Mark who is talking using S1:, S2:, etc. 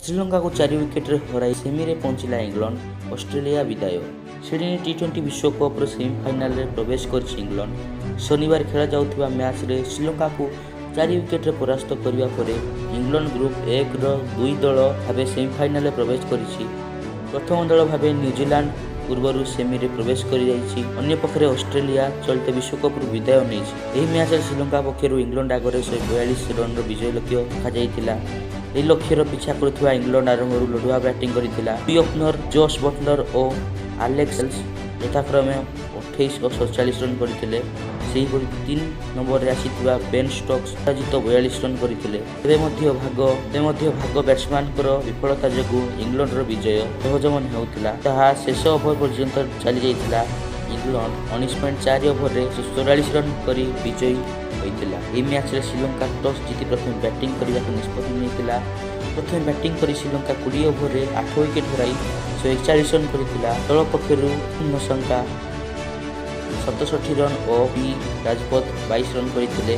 S1: ଶ୍ରୀଲଙ୍କାକୁ 4 ୱିକେଟରେ ହରାଇ ସେମିରେ ପହଞ୍ଚିଲା ଇଂଲଣ୍ଡ, ଅଷ୍ଟ୍ରେଲିଆ ବିଦାୟ। ସିଡନୀ ଟି-20 ବିଶ୍ୱକପ୍ର ସେମିଫାଇନାଲରେ ପ୍ରବେଶ କରିଛି ଇଂଲଣ୍ଡ। ଶନିବାର ଖେଳାଯାଉଥିବା ମ୍ୟାଚ୍ରେ ଶ୍ରୀଲଙ୍କାକୁ 4 ୱିକେଟରେ ପରାସ୍ତ କରିବା ପରେ ଇଂଲଣ୍ଡ ଗ୍ରୁପ୍ 1ର 2 ଦଳ ଭାବେ ସେମିଫାଇନାଲରେ ପ୍ରବେଶ କରିଛି। ପ୍ରଥମ ଦଳ ଭାବେ ନ୍ୟୁଜିଲାଣ୍ଡ ପୂର୍ବରୁ ସେମିରେ ପ୍ରବେଶ କରିଯାଇଛି। ଅନ୍ୟପକ୍ଷରେ ଅଷ୍ଟ୍ରେଲିଆ ଚଳିତ ବିଶ୍ୱକପ୍ରୁ ବିଦାୟ ନେଇଛି। ଏହି ମ୍ୟାଚ୍ରେ ଶ୍ରୀଲଙ୍କା ପକ୍ଷରୁ ଇଂଲଣ୍ଡ ଆଗରେ 142 ରନ୍ର ବିଜୟ ଲକ୍ଷ୍ୟ ରଖାଯାଇଥିଲା। ଏହି ଲକ୍ଷ୍ୟର ପିଛା କରୁଥିବା ଇଂଲଣ୍ଡ ଆରମ୍ଭରୁ ଲଢୁଆ ବ୍ୟାଟିଂ କରିଥିଲା। ଦୁଇ ଓପନର ଜୋସ୍ ବଟଲର ଓ ଆଲେକ୍ସ ହେଲ୍ସ ଯଥାକ୍ରମେ 28 ଓ 47 ରନ୍ କରିଥିଲେ। ସେହିପରି 3 ନମ୍ବରରେ ଆସିଥିବା ବେନ୍ ଷ୍ଟୋକ୍ସ ଅପରାଜିତ 42 ରନ୍ କରିଥିଲେ। ତେବେ ମଧ୍ୟ ଭାଗ ବ୍ୟାଟ୍ସମ୍ୟାନଙ୍କର ବିଫଳତା ଯୋଗୁଁ ଇଂଲଣ୍ଡର ବିଜୟ ସହଜ ମନେ ହେଉଥିଲା, ତାହା ଶେଷ ଓଭର ପର୍ଯ୍ୟନ୍ତ ଚାଲିଯାଇଥିଲା। ଇଂଲଣ୍ଡ 19.4 ଓଭରରେ 144 ରନ୍ କରି ବିଜୟୀ ହୋଇଥିଲା। ଏହି ମ୍ୟାଚ୍ରେ ଶ୍ରୀଲଙ୍କା ଟସ୍ ଜିତି ପ୍ରଥମେ ବ୍ୟାଟିଂ କରିବାକୁ ନିଷ୍ପତ୍ତି ନେଇଥିଲା। ପ୍ରଥମେ ବ୍ୟାଟିଂ କରି ଶ୍ରୀଲଙ୍କା 20 ଓଭରରେ 8 ୱିକେଟ୍ ହରାଇ 141 ରନ୍ କରିଥିଲା। ଦଳ ପକ୍ଷରୁ ନିଶଙ୍କା 67 ରନ୍ ଓ ପି ରାଜପଥ 22 ରନ୍ କରିଥିଲେ।